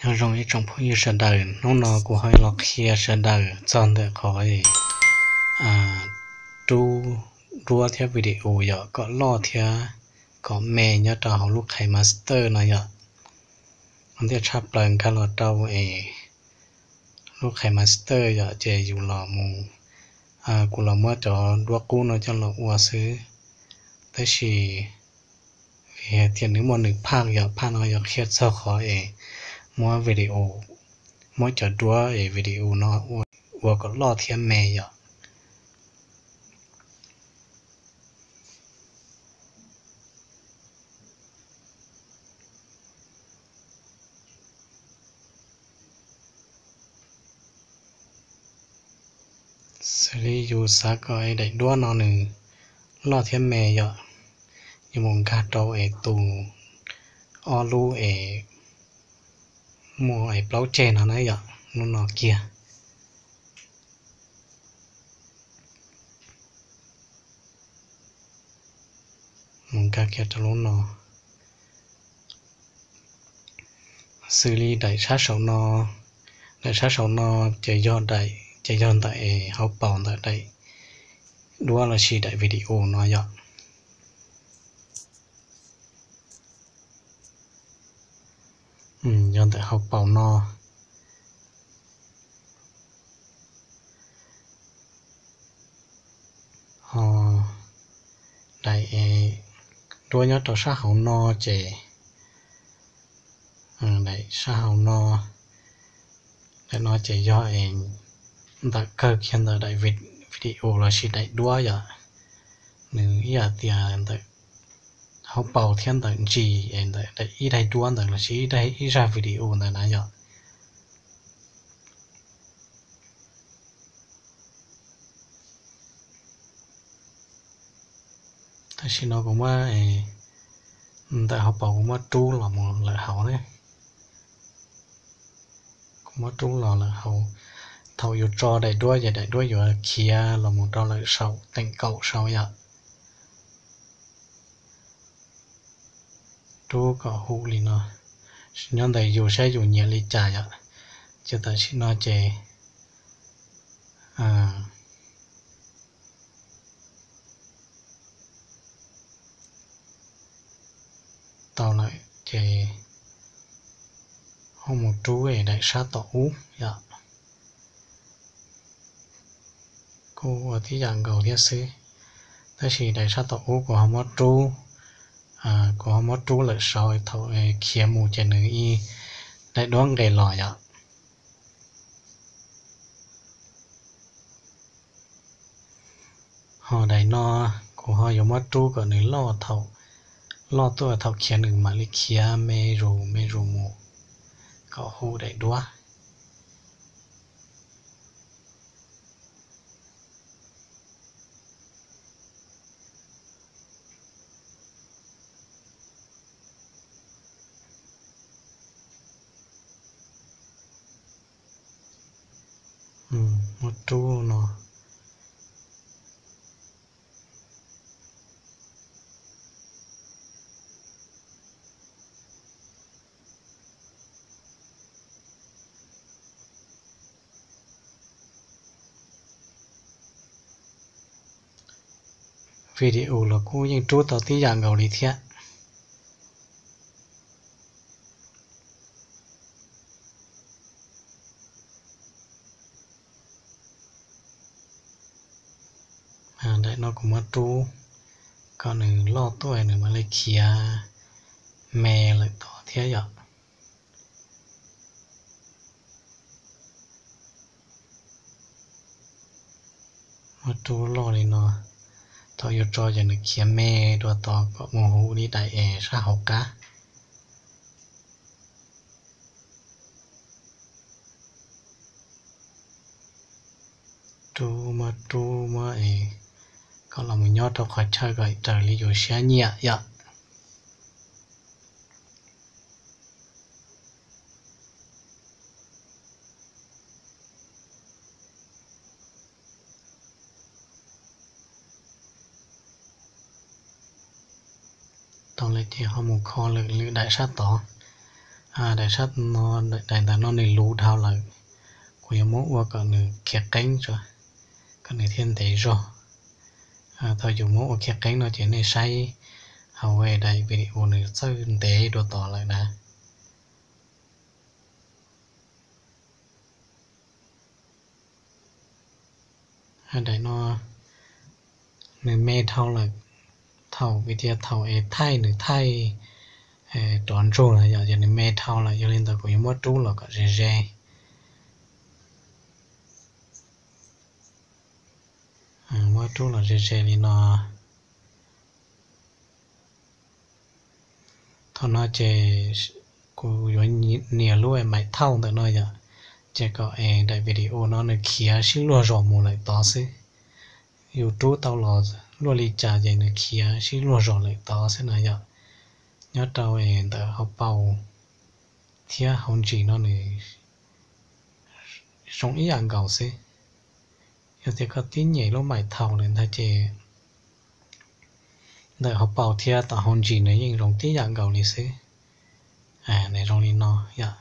Nyob zoo ib tsoom phooj ywg sawv daws, hnub no kuv ho los qhia sawv daws txog ntawm qhov rub duab thiab video yom, kom loj thiab kom me nyob rau hauv lub KineMaster no yom. Ua ntej tshaj plaws nkag los rau es lub KineMaster yom, ces yus los mus, kuv los muab cov duab qub no coj los ua xwb. Tab sis vim hais tias nws muaj nws phaj yom, phaj no yog qhia txog qhov es muab video, muab cov duab es video no ua kom loj thiab me yom. Xws li yus xav kom es daim duab no nws loj thiab me yom, yus mus nkag rau es tus ob lub es muaj es plaub ceg no na yom, lub no kiag. Mus nkag kiag rau lub no. Xws li daim sab saum no, daim sab saum no ces yog daim, ces yog ntawm es hauv paus ntawm daim duab lossis daim video no yom. Yog ntawm hauv paus no. Ho daim duab nyob rau sab hauv no ces, daim sab hauv no, daim no ces yog es ntawm kawg kiag ntawm daim video lossis daim duab yom. Nws ib yam tias ntawm hauv paus thiab ntawm ntsis es ntawm ib daim duab ntawd lossis ib zaj video ntawd na yom. Tam sim no kuv muab, ntawm hauv paus kuv muab rub los mus lawm hauv na. Kuv muab rub los lawm hauv. Thaum yus tso daim duab ces daim duab yuav khiav los mus rau lawm saum teem kaum saud yom. Rub kom hum li no, nyob ntawm yus saib yus nyiam li cas yom. Ces tam sim no ces tau lawm ces ho mus rub daim sab tom ub yom. Kuj ua tib yam nkaus thiab xwb, tab sis daim sab tom ub kuv ho muab rub, kuv ho muab rub lawm saud thaum khiav mus ces nws ib daim duab nqes los yom. Ho daim no kuv ho yuav muab rub kom nws loj thaum, loj tuaj thaum khiav nws mam li khiav me zus me zus mus kom hum daim duab. Muab rub no. Video los kuj yeej rub tau tib yam nkaus li thiab. Daim no kuv muab rub kom nws loj tuaj nws mam li khiav me lawm tod thiab yom. Muab rub loj li no, thaum yuav tso ces nws khiav me dua tod kom mus huv li daim es sab hauv qab. Rub muab rub muab es kom los mus nyob rau qhov chaw kom raws li yus siab nyiam yom. Tau lawm ces ho mus kho lwm lwm daim sab tod. Daim sab no, daim ntawm no nws luv dhau lawm, kuv yuav muab ua kom nws khiav qeeb tso, kom nws thiaj ntev zog. Thaum yus muab ua khiav qeeb no ces nej saib hauv daim video nws txawj ntev dua tod lawm na. Daim no nws me dhau lawm, thaum vim tias thaum es thaij nws thaij rov ntsug lawm yom, ces nws me dhau lawm, yog li ntawd kuv yuav muab rub los kom ze ze. Muab rub los ze ze li no. Thaum no ces kuv yuav nias lub maim thauj ntawm no yom, ces kom es daim video no nws khiav sib luag zos mus lawm tod xwb. Yus rub tau los luaj li cas ces nws khiav sib luag zos lawm tod xwb na yom. Nyob rau es ntawm hauv paus thiab hauv ntsis no nws zoo ib yam nkaus xwb. Yog tias koj tib nyem lub maim thauj lawm ntag ces ntawm hauv paus thiab tom hauv ntsis nws yeej zoo tib yam nkaus li xwb. Nws zoo li no yom.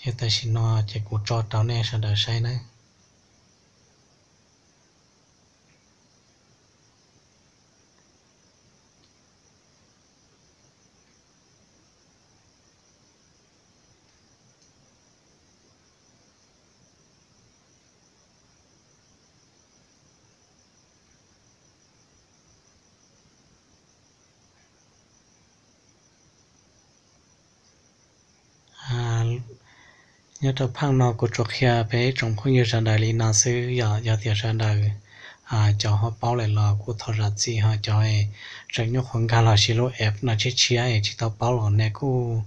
Ces tam sim no ces kuv tso rau nej sawv daws saib nawb. Nyob rau phaaj no kuv tsuas qhia peb tsoom phooj ywg sawv daws li no xwb yom. Yog tias sawv daws cov ho paub lawm los kuj thov zam txim, ho cov tseem nyuaj qhuav nkag los sis lub app no tshiab tshiab es tsis tau paub los nej kuj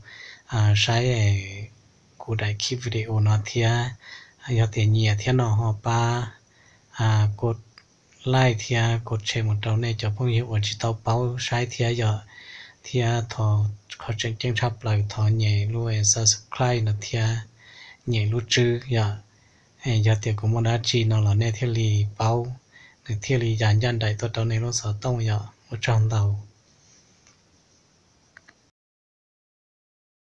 saib kuv daim clip video no thiab. Yog tias nyiam thiab no ho pab kuv like thiab kuv share mus rau nej cov phooj ywg uas tsis tau paub saib thiab yom. Thiab thov, qhov tseem ceeb tshaj plaws thov nyem lub subscribe no thiab nyem lub tswb yom. Yog tias kuv muaj dab tsi no los nej thiaj li paub, nws thiaj li ya ncaj nraim tuaj rau nej lub xov tooj yom. Ua tsaug ntau.